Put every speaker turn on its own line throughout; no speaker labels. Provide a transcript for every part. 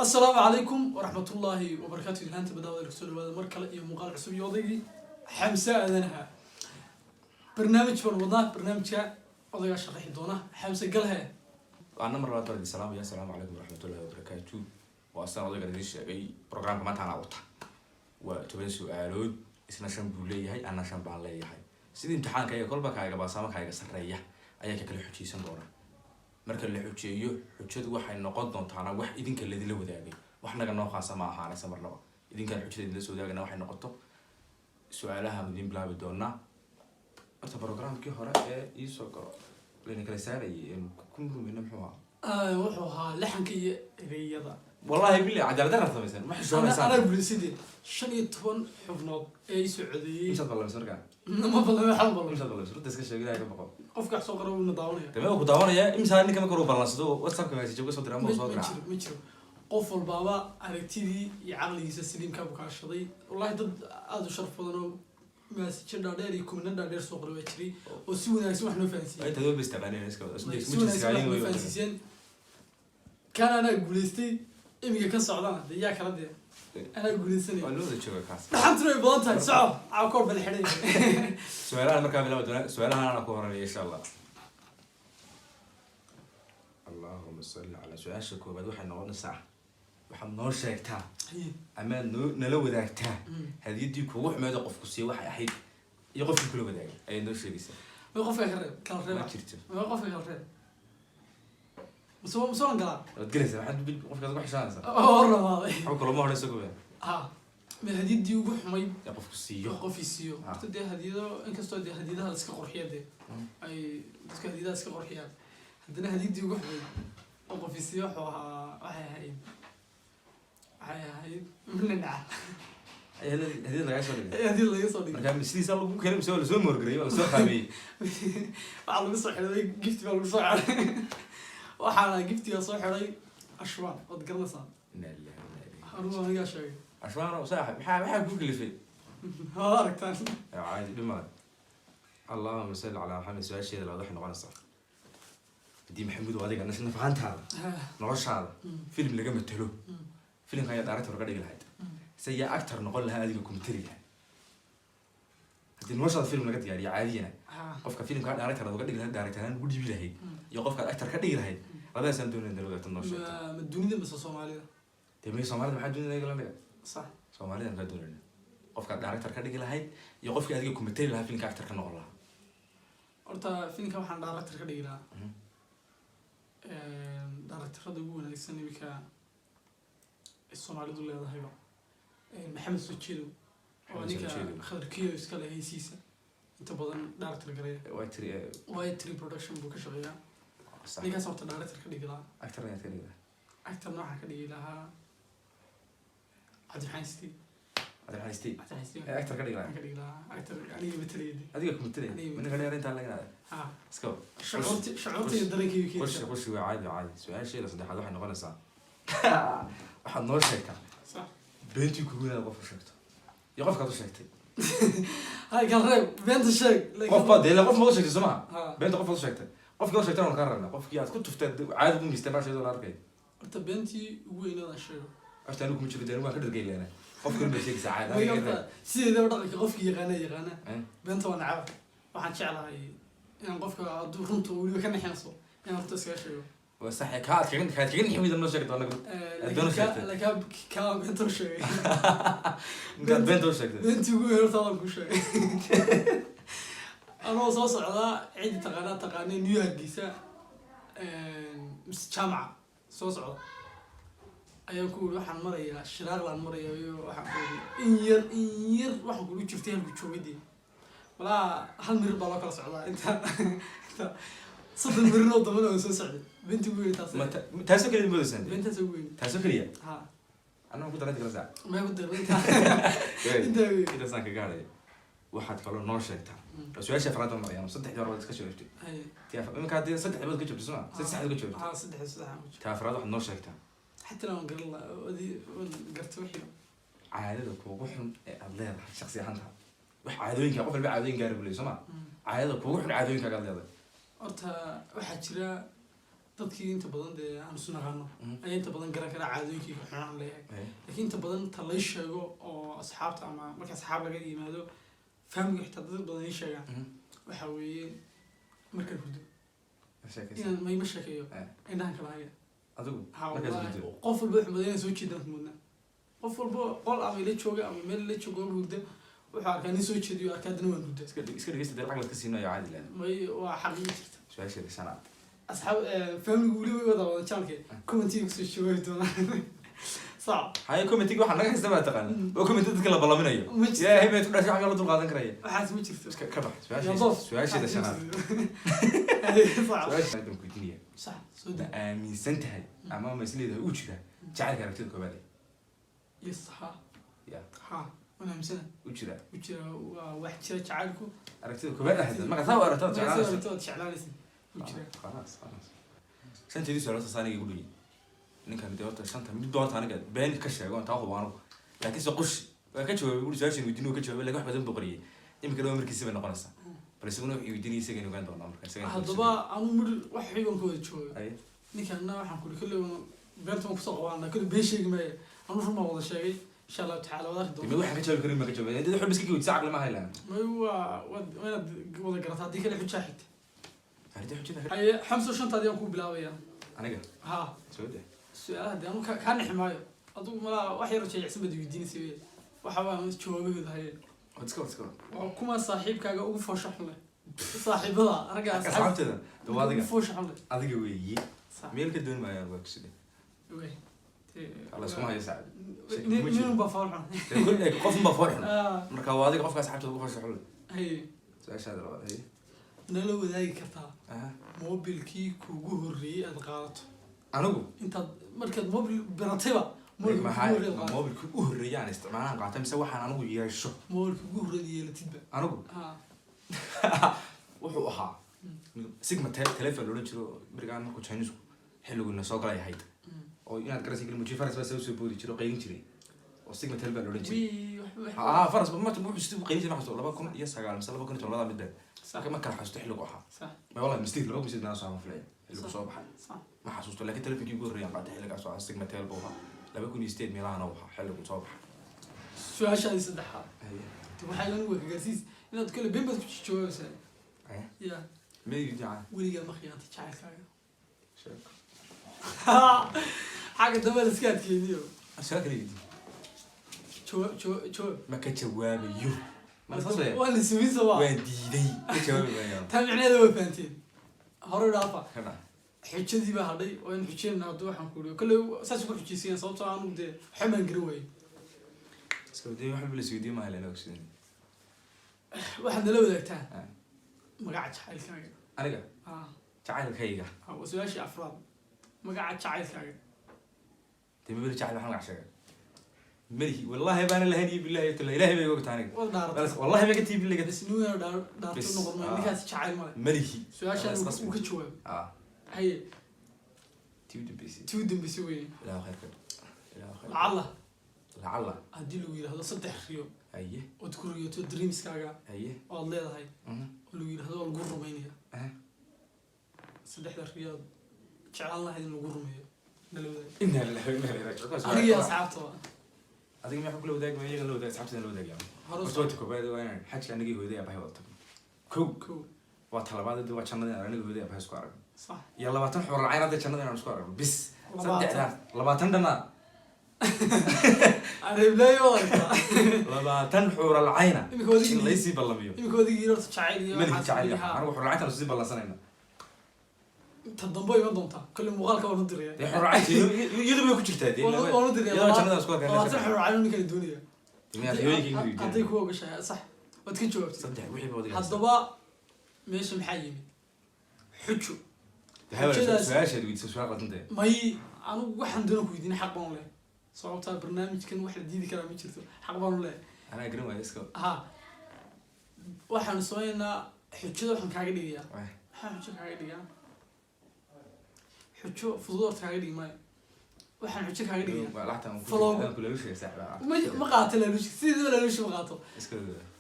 Asalaamu calaykum waraxmatullaahi wabarakaatu. Ilhaanta badaawada kusoo dhawaada mar kale iyo muuqaal cusub iyo odaygii Xamse Aadanaha. Barnaamij baan wadnaa, barnaamijka odaygaa sharaxi doona. Xamse galhe.
Waana mar labaad baan idin salaamaya. Asalaamu calaykum waraxmatullahi wabarakaatu. Waa sidaan odaygan idiin sheegay, programka maanta anaa wata. Waa 10 su-aalood, isna shan buu leeyahay, anna shan baan leeyahay. Sidii imtixaanka iyaga kolba kaaga baasama kaaga sarreeya ayaa ka kala xujiysan doona. Marka la xujeeyo, xujadu waxay noqon doontaana wax idinka ladila wadaagay, wax naga noo khaasa ma ahaanaysa marnaba. Idinkaan xujada idinla soo wadaagana waxay noqoto su-aalahaan idiin bilaabi doonaa. Horta programkii hore ee iisoo galo layna kala saarayay ku murmayna muxuu ahaa?
Wuxuu ahaa laxanka iyo ereyada.
Wallahi billahi, cadaalad darra samaysan, ma xishoonaysaan.
Anaa gulaysadee, 15 xubnood ee isoo codeeyey.
Imsaad ballamisa markaa?
Ma ballamay, waxaan ballamay.
Imsaad ballamisa? Runta iska sheeg, Ilaahay ka boqo.
Qofka wax soo qora wuuna daawanaya.
Dame ku daawanaya imsaa ninka marka uu ballansado, WhatsAppka message uga soo dira ama uu soo
Ma
diraa.
jiro, ma jiro. Qof walbaaba aragtidii iyo caqligiisa saliimkaa buu kaashaday. Wallahi dad aada u sharaf badan oo message dhaadheer iyo comment dhaadheer soo qoray waa jiray oo si wanaagsan wax noo fahansiiyey.
Inta dad bas taqaaneen iska wada.
Si wanaagsan wax noo fahansiiseen. Kan anaa guulaystay, imiga ka socdana dee yaa kala dee anaa guulaysanaya.
Waa loo wada jooga kaas.
Dhaxantuna way badan tahay, soco caaw koor bal xidhay.
Su-aalahan markaa bilaabi doonaa, su-aalahan anaa ku horanaya, insha Allah. Allahuma salli calaa. Su-aasha koobaad waxay noqonaysaa: waxaad noo sheegtaa amaad noo nala wadaagtaa hadiyaddii kugu xumeed oo qofku siiye waxay ahayd iyo qofkii kula wadaagay ayaad noo sheegaysaa.
May, qofka ka reeb, kala reeb.
Ma jirto.
May, qofka kala reeb, mise waan galaa?
Waad gelaysaa, maxaad qofkaad ku xishaanaysaa?
Oo ramaaday.
Waxba kulama horeyso gobe.
Ha, ma hadiyaddii ugu xumayd
ee qofku siiyo.
Qof i siiyo. Horta dee hadiyado, inkastoo dee hadiyadaha la iska qurxiya, dee ay dadku hadiyadaha iska qurxiyaan, haddana hadiyaddii ugu xumayd oo qof i siiyo wuxuu ahaa, waxay ahayd ninaca.
Hadiyad lagaa soo dhigay?
Hadiyad laga soo dhigay.
Marka sidiisa lagu keenay mise waa lasoo moorgareyey, waa lasoo qaabeeyey?
Waxaa lagu soo xidhay gift baa lagu soo xidhay, waxaana giftiga soo xidhay Ashwaan, waad garanaysaa.
Inna lillahi wa inna ilayhi.
Anugu anigaa sheegay.
Ashwaano saaxib, maxaa kuu kalifay?
Waad aragtaan.
Yaa caadi dhimale. Allahuma salli calaa Maxamed. Su-aasheeda labaad waxay noqonaysaa: haddii, Maxamuud, adiga nafahantaada noloshaada film laga matalo, filimkan ayaa director ka dhigi lahayd se yaa actor noqon lahaa, adiga ku matali lahaa? Haddii noloshaada film laga diyaariyo caadiyana, qofka filimkaa director aad uga dhigi lahayd, director ahaan ugu dhiibi lahayd, iyo qofkaad actor ka dhigi lahayd, labadaasaan doonaya nala wadaagta, noo sheegto.
Ma dunida mise Soomaalida?
Dee may, Soomaalida maxaa dunida naga la dhiga?
Sax.
Soomaalida kaa doonayna, qofkaad director ka dhigi lahayd iyo qofkii adiga ku matali lahaa, filimka actor ka noqon lahaa.
Horta filimka waxaan director ka dhigi lahaa directorada ugu wanaagsan iminka ay Soomaalidu leedahayba, Maxamed Sojeedow oo
Maxamed
ninka
Sojeedow.
Khadarkiyo iska leh heysiisa inta badan director gareeya.
Waa tiri.
Y3 Production buu ka shaqeeyaa.
Sax.
Ninkaas horta director ka dhigi lahaa.
Actor ayaad ka dhigi lahaa?
Actorna waxaan ka dhigi lahaa Cabdiraxmaan Steve.
Cabdiraxmaan Steve?
Cabdiraxmaan Steve.
Ee actor ka dhigi
waxaan
lahaa?
ka dhigi lahaa actor, aniga matalaya.
Adiga ku matalaya?
Aniga.
Ma ninka dheer intaa laga
Ha.
iska wad.
Shucuurta iyo dareenkayga
Qushi
keenaysa.
Qushi waa caadi caadi. Su-aasheeda saddexaad waxay noqonaysaa: waxaad noo sheegtaa beentii kugu inaad qof u sheegto iyo qofkaad u sheegtay.
Hay, kala reeb, beenta sheeg.
Qof baad dee, qof ma u sheegtay, soo maha?
Ha.
Beenta qof baad u sheegtay, qofkii u sheegtay waan kaa rabnaa, qofkii aad ku tuftay caadi u miistay baasheedoo la arkay.
Horta beentii ugu weynaadaan sheego.
Horta anigu kuma jiro dee, waan ka dhargeyleena, qof kale bay sheegaysaa caadi.
Way
aniga
horta sideedaba dhaqanka qofkii yaqaana yaqaana.
Eh?
Beenta waa nacaba. Waxaan jeclahay inaan qofka hadduu runta weliba ka naxinayso inaan runta iskaga sheego.
Waa sax, kaad kaga nixi weyda noo sheegi doona.
Laakiin
Aad sheegtay.
laakiin kaa beenta u sheegay.
Inkaad beenta u sheegtay.
Beentii ugu weyn horta adaan kuu sheegay. Anoo soo socdaa, cidi taqaanaa taqaanay, New Hargeysa mise jaamaca soo socda ayaan ku uri, waxaan marayaa Shiraaqlaan marayaa, iyo waxaan ku uri in yar in yar waxaan kugu jirtay halku joogadii, walaa hal mirir baa loo kala socdaa, inta 30 mirir oo dambana waan soo socday. Beentii ugu weyn taas.
Ma taasoo keliya moodaysaan?
Beentaas ugu weyn.
Taasoo keliya?
Ha.
Annaga ku daranta kala saac.
Maxay ku darba intaa intaa weyn.
Intaasaan kaga hadhaya. Waxaad kaloo noo sheegtaa, su-aasha afraad baan marayaan. Saddexdii hore waad iska sheegtay.
Haye.
Tii iminka haddii saddexdii baad ka joogtay, soo ma saddexdii ka joogtay?
Ha, saddex saddex aan ku jiro.
Tii afraad waxaad noo sheegtaa.
Xataa waan garan lahaa, waan gartay wixii.
Caadada kuugu xun ee aad leedahay shaksi ahaanta, wax caadooyinka, qof walba caadooyin gaara buu leeyahay, soo ma? Caadada kuugu xun, caadooyinkaaga aad leedahay.
Horta waxaa jira dadkii inta badan dee aan isu naqaano ayaa inta badan garan kara caadooyinkayga xunaan leeyahay, laakiin inta badan ta lay sheego oo asxaabta ama marka asxaab laga yimaado, fahmiga xitaa dad badan ii sheegaan, waxaa weeye markaan hurdo inaan mayma sheekeeyo, indhahan kala haya.
Adigu?
Ha.
Markaad
Wallaahi,
hurdo?
Qof walba wuxuu moodaa inaan soo jeedaan moodnaa. Qof walba qol ama ila jooga ama meel ila jooga oo hurda wuxuu arkaa nin soo jeediyo, arkaa haddana waan hurda.
Iska dhegeysta dee, lacag laska siinayo caadi laha.
May, waa xaqiiqi jirta.
Su-aasheeda shanaad.
Asxaab, familigu weli way wada wada channelka commentiga kusoo jawaabi doonaan sac.
Haye, commentiga waxaa naga haysta baa taqaana oo commenti dadka la ballaminayo.
Ma jirto.
Ilaahay baad ku dhashay, xagga la dul qaadan karaya.
Waxaas ma jirto.
Iska ka bax.
Ya
Su-aasheeda,
doof.
su-aasheeda shanaad.
Sac.
Su-aasha shanaad baan ku weydiinaya.
Sax, soo
Ma
deg.
aaminsan tahay ama ma isleedahay uu jira jacaylka aragtida koobaad?
Yes, ha.
Ya?
Ha, waan aaminsana.
U jira?
U jira, waa wax jira jacaylku.
Aragtida koobaad ahda marka saa u aragtada
Markaad
jeclaanaysa.
aragto waad jeclaanaysa, u jira.
Khalaas, khalaas, shanteedii su-aalood saas aniga igu dhigay ninkan. Dee horta shanta mid doonta aniga been ka sheego intaa hubo anigu, laakiin se qushi waa ka jawaabay buri. Su-aashan weydiin wuu ka jawaabay, laakiin wax badan buu qariyay. Imika dhawa markiisa bay noqonaysaa, bal isaguna wuxuu weydiinayay isagana ogaan doonaa marka isagana.
Haddaba anuu mir wax xigan ka wada jooga.
Haye.
Ninkanna waxaan kuri kolley beenta waan kusoo qabaana, kolley been sheegi maayo, anuu run baan wada sheegay. Insha Allahu tacaala waad arki
dee
doontaa.
Waxaan ka jawaabi karin ma ka jawaabay dad waxba iska weydiisa, caqli ma haylaan.
May, waa inaad wada garataa, haddii kale xujaa xigta.
Arrinta xujada.
Haye Xamso, shantaadii aan kuu bilaabaya.
Aniga?
Ha.
Soo dah.
Su-aalaha dee anu kaa nixi maayo, adugu malaa wax yar jeecsan baad weydiinaysa wey, waxa baan jawaabahooda haye.
Wad iska wad iska wad.
Waa kuma saaxiibkaaga ugu foosha xun leh, saaxiibada ragga asxaab
Asxaabteeda de waa adiga.
Ugu foosha xun leh.
Adiga weeyi.
Sax.
Meel ka doon maayaan, waa kuside.
Wey.
Alla iskuma hayo saacad.
Ninun baa fool xun.
Dee kul qofun baa fool xun.
Ah,
marka waa adiga qofka asxaabteeda ugu foosha xun leh.
Haye.
Su-aashaada labaad, haye.
Nala wadaagi kartaa
Aha.
mobilkii kuugu horreeyey aad qaadato?
Anigu?
Intaad markaad mobil baratayba, mobilkii kuugu
maxaa
horreeyay aad qaadato.
Mobilkii u horreeyay aan isticmaalaan qaatay mise waxaan anigu yeesho?
Mobilkii ugu horreeyay yeelatidba.
Anigu?
Ha.
Wuxuu ahaa Sigma telefon la odhan jiro berigaan markuu Chinesku xilliguna soo galay ahayd, oo inaad garaysa muji faras baa soo boodi jiro, qaylin jiray, oo Sigma tel baa la odhan jiray.
Wii,
Ah, faras ma wuxuu sidii u qaylin jiray, ma xasuusto, 2009 mise 2010, labada mid baa.
Sax.
Ma kala xasuusto xilligu ahaa.
Sax.
Ma wallahi mistake 2008 meelahaas aan filaya xilligu soo baxay.
Sax.
Ma xasuusto, laakiin telefonkii ugu horreeyay aan qaatay xilligaas oo ahaa Sigma tel buu ahaa, 2008 meelahana uu ahaa xilligu soo baxay.
Su-aashaadii saddexaad.
Haye.
De waxaa ilan waa gaarsiis inaad kale been baad ku jawaabaysaa.
Haye.
Ya.
Mid jacay.
Weligaa ma khiyaantay jacaylkaaga?
Sheeg.
Xagga dambe la iska adkeeniyo.
Su'aal kale weydiin.
Jawaab, jawaab, jawaab.
Ma ka jawaabayo, ma saas weeye?
Waa la sumin sabaa.
Waan diiday, ka jawaabi maayo.
Taa micnaheeda waa fahanteen, hore dhaafa.
Ka dhac.
Xujadii baa hadhay oo in xujeenna. Hadda waxaan ku uri kolley saas ku xujaysiiyaan, sababtoo aanu dee waxba maan garan waayey.
Iska weydiin, wax walba la isweydiin maayo lana ogsidin.
Waxaad nala wadaagtaa
Ah.
magaca jacaylkaaga.
Aniga?
Ah.
Jacaylkayga?
Ah, waa su-aashii afraad, magaca jacaylkaaga.
Dee mabeli jacayl waxaan magac sheegay melihi, wallahi baana lahayn iyo billahi iyo tallahi, ilaahay bay iga ogtahay aniga.
Wad dhaaratay.
Wallahi bay ka tii billahi.
Bas nuuna dhaarto
Bes,
noqon maayo.
ah.
Ninkaasi jacayl male.
Melihi.
Su-aashaan
Waa isqasbi.
uu ka jawaabay.
Ah.
Haye.
Tii u dambeysay.
Tii u dambeysay weye.
Ilaahu khayrka, ilaahu khayr.
Lacalla
Lacalla
haddii lagu yidhahdo saddex riyo ood ku riyoto dreamskaaga oo aad leedahay oo lagu yidhahdo waa lagu rumaynaya, saddexda riyood jeclaan lahayd in lagu rumeeyo nala wadaag.
Inna lillahi wa inna ilayhi raaji'uun.
Aniga iyo asxaabtaba.
Adiga maxaa kula wadaagi? Iyaga la wadaag, asxaabtada la wadaag yaa.
Hore.
Horta waa ta koobaad, waa inaan xajka anigii hooyaday abahay wada tagno, kow.
Kow.
Waa talabaad, waa jannada inaan aniga hooyaday abahay isku aragno.
Sax.
Iyo 20 xuur lacayn hadda jannada inaan isku aragno, bis.
20.
Saddexdaas, 20 dhana.
Areeblaayo wada aragtaa.
20 xuur alcayna
Imika wadigii
in laysii ballamiyo.
Imika wadigii horta jacayl iyo
malihi
waxaas
jacayl
iyo haa.
Anigu xuur lacayntaan isii ballansanayna.
Ta dambe iman doontaa kolley, muuqaalka waan u diraya.
Dee xuur lacaynta iyadu bay ku jirtaa dee.
Waan u diraya.
Iyadoo jannada isku
20
arkayna.
xuur cayn ninkani doonaya.
Miyaa riyooyinkayga weydiinaya?
Hadday ku ogashahay, sax, waad ka jawaabtay.
Saddex wixii ba wadiga.
Haddaba meesha maxaa yimid? Xujo. Xujadaas-
Su-aashaad weydiisay su-aal qaldantee.
May, anigu waxaan doona ku weydiin, xaq baan u leh, sababtaa barnaamijkan wax la diidi karaa ma jirto, xaq baan u leh.
Anaa garan waaya, iska.
Ha, waxaanu sameynaynaa xujada, waxaan kaaga dhigayaa, maxaan xujo kaaga dhigaa? Xujo fudud horta kaaga dhigi maayo, waxaan xujo kaaga dhigayaa
Lacagtaan kulalushiga saaxiib.
Ma qaato laalushi, sideedaba laalushi ma qaato.
Iska.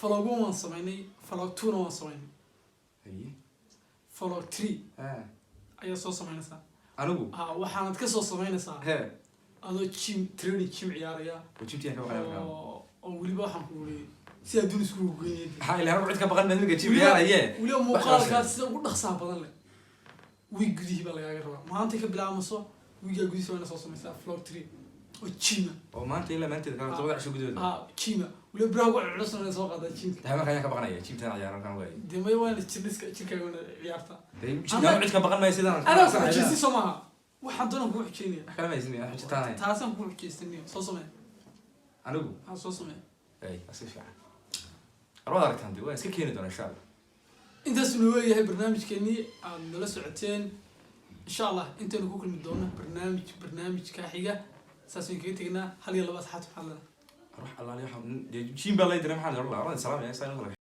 Vlog one waan sameynay, vlog two-na waan sameynay.
Haye.
Vlog 3 ayaa soo samaynaysaa.
Anigu?
Ha, waxaanad ka soo samaynaysaa
He.
adoo gym training, gym ciyaaraya.
Oo gymtiyan ka baqanaya markaa.
Oo weliba waxaan ku uri si adduun iskugu geynayay.
Maxaa ilaa anigu cid ka baqan maad gym ciyaaraye?
Weliba muuqaalkaas sida ugu dhaqsaha badan leh week gudihii baa lagaaga rabaa. Maanta ka bilaabmaso, weekaa gudihiisa waa ina soo samaysaa vlog 3 oo gyma.
Oo maanta ilaa maanteeda kala 7 cisho gudahooda.
Ha, gyma, weliba biraha ugu culus ina soo qaadaa gymka.
Tahay markaa ayaan ka baqanaya gymtaan ciyaar markaan waayay.
Dee may, waa ina jirdhiska jirkaaga, waa ina ciyaartaa.
Dee gym cid ka baqan maayo sidaan.
Anaa ku xujaysi soo maaha? Waxaan doonaan kugu xujeynaya.
Wax kale ma haysin, xujitaan ahayn.
Taasaan kugu xujeystaniyo, soo samee.
Anigu?
Ha, soo samee.
Ay, si fiican arwaad aragtaan dee, waan iska keeni doonaa, insha Allah.
Intaasuu leeyahay barnaamijkeenii aad nala socoteen. Insha Allah intaynu ku kulmi doono barnaamijka xiga, saasaynu kaga tegnaa. Hal iyo laba asxaabta maxaa leedahay?
Ruux allaali waxa dee gym baa lay diray, maxaan oran lahaa? Waan salaamaya saa.